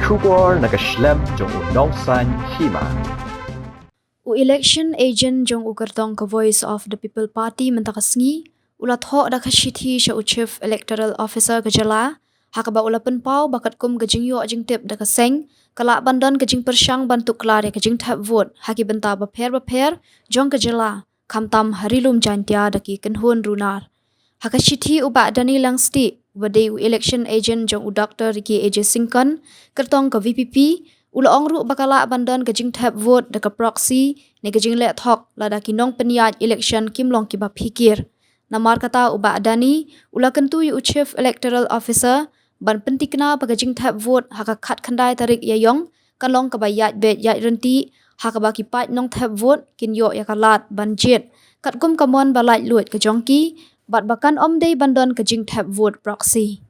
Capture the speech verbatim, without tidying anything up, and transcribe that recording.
Khubor na ka shlem jong u nongsan hima. U election agent jong u kyrtong ka Voice of the People Party mynta ka sngi u la thoh da ka shithi sha u Chief Electoral Officer ka jylla, ha kaba u la pynpaw ba katkum ka jingïoh jingtip da ka seng, ka lah ban don ka jingpyrshang ban tuklar ïa ka jingthep vote ha ki bynta bapher bapher jong ka jylla, khamtam ha Ri Lum Jaiñtia da ki kynhun runar. Ha ka shithi u Bah Danny Langstieh, uba dei u election agent jong u Doctor Ricky A J Syngkon, kyrtong ka V P P, u la ong ruh ba ka lah ban don ka jingthep vote da ka proxy ne ka jingleh thok lada ki nongpynïaid election kim long kiba phikir. Namar kata u Bah Danny u la kyntu ïa u Chief Electoral Officer ban pyntikna ba ka jingthep vote ha ka khatkhyndai tarik Ïaiong kan long kaba ïaid beit ïaid ryntih, ha kaba ki paid nongthep vote kin ïoh ïa ka lad ban jied katkum ka mon ba laitluid ka jong ki, bad ba kan ym dei ban don ka jingthep vote proxy.